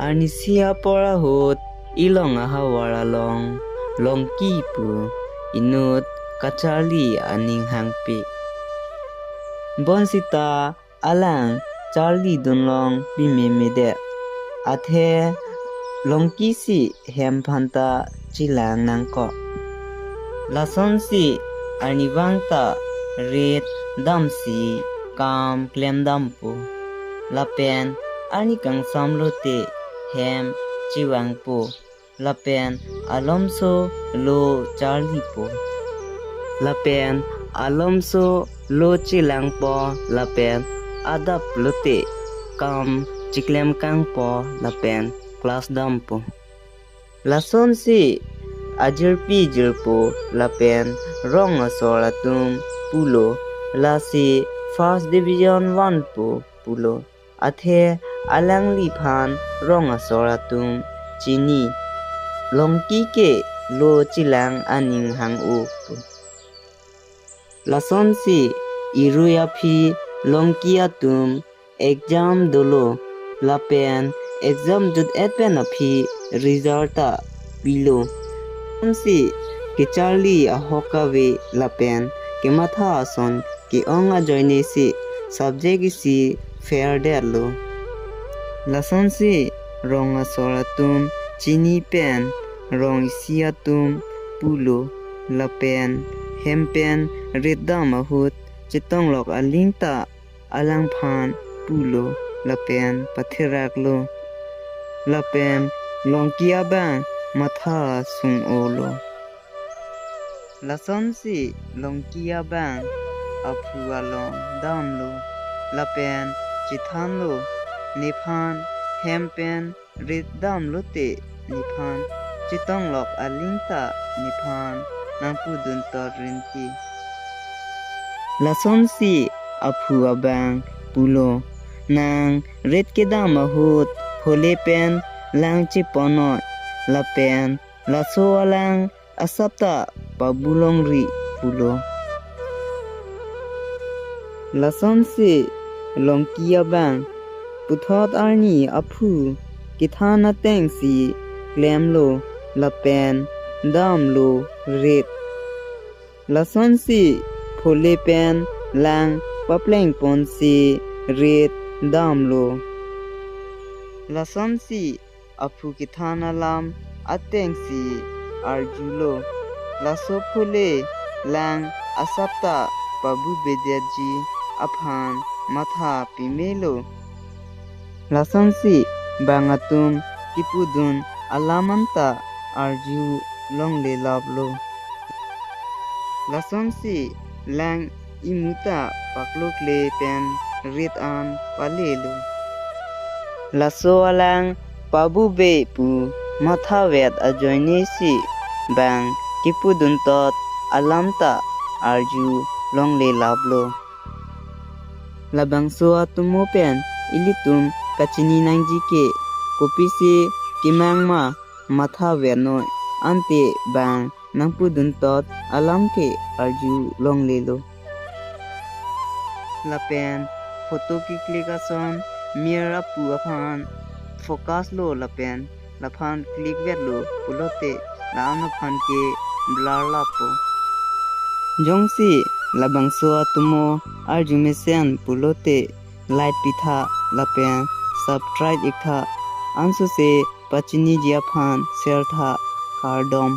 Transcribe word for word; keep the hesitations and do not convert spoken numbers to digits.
Arnisi apor ahut ilong ahavar along Longki pu inut kacharli aning hangpi. Bonsita alang charlidun long pimemedet. Athe Longki si hem phanta chelang nangkok. Lasonsi arnivang ta rit damsi kam klemdampo. Lapen arni kangsam lote hem chevangpo. Lapen alomso lo charlipo. Lapen alomso lo chelangpo lapen adap lote kam cheklemkangpo lapen class dampo. Lasonsi ajirpi jirpo lapen rong asor atum pulo, lasi first division vanpo pulo. Athe alangliphan rong asor atum chini, Longki ke lo chelang aning hang-o pu. Lasonsi irui aphi Longki atum exam dolo lapen exam jut-et pen aphi result ta pilo. Lasonsi kecharli ahok kave lapen kematha ason ke-ong ajoinesi subject isi fail detlo. Lasonsi rong asor atum chini pen rong isi atum pulo lapen hem pen rit dam ahut chetonglok aling ta alangphan pulo lapen patheraklo. Lapen Longki abang matha sung-olo. Lasonsi Longki abang aphu along damlo lapen chethanlo, nephan hem pen rit dam lote nephan chetonglok aling ta nephan nangpudun tot rinti. Lasonsi aphu abang pulo, nang rit kedam ahut phole pen lang cheponoi lapen laso alang asap ta pabulongri pulo. Lasonsi Longki abang puthot arni aphu kethan atengsi klemlo lapen damlo rit. Lasonsi phole pen lang paplengponsi rit damlo. Lasonsi aphu kethan alam atengsi arjulo. Laso phole lang asap ta pabubedetji aphan matha pimelo. Lasonsi bang atum kipudun alam anta arju longle laplo. Lasonsi lang imu ta paklokle pen rit an palelo. Laso alang pabube pu mathavet ajoinesi bang kipudun tot alam ta arju longle laplo. Labangso atomo pen ilitum kachini nangji ke kopisi kemang ma mathavet noi, ante bang nangpudun tot alam ke arju longlelo. Lapen photo kiklik ason mir apu aphan focus lo lapen laphan click vetlo pulote la-an aphan ke blur lapo. Jongsi labangso atomo arju mesen pulote like pitha lapen subscribe iktha, ansose pachiniji aphan share tha, kardom.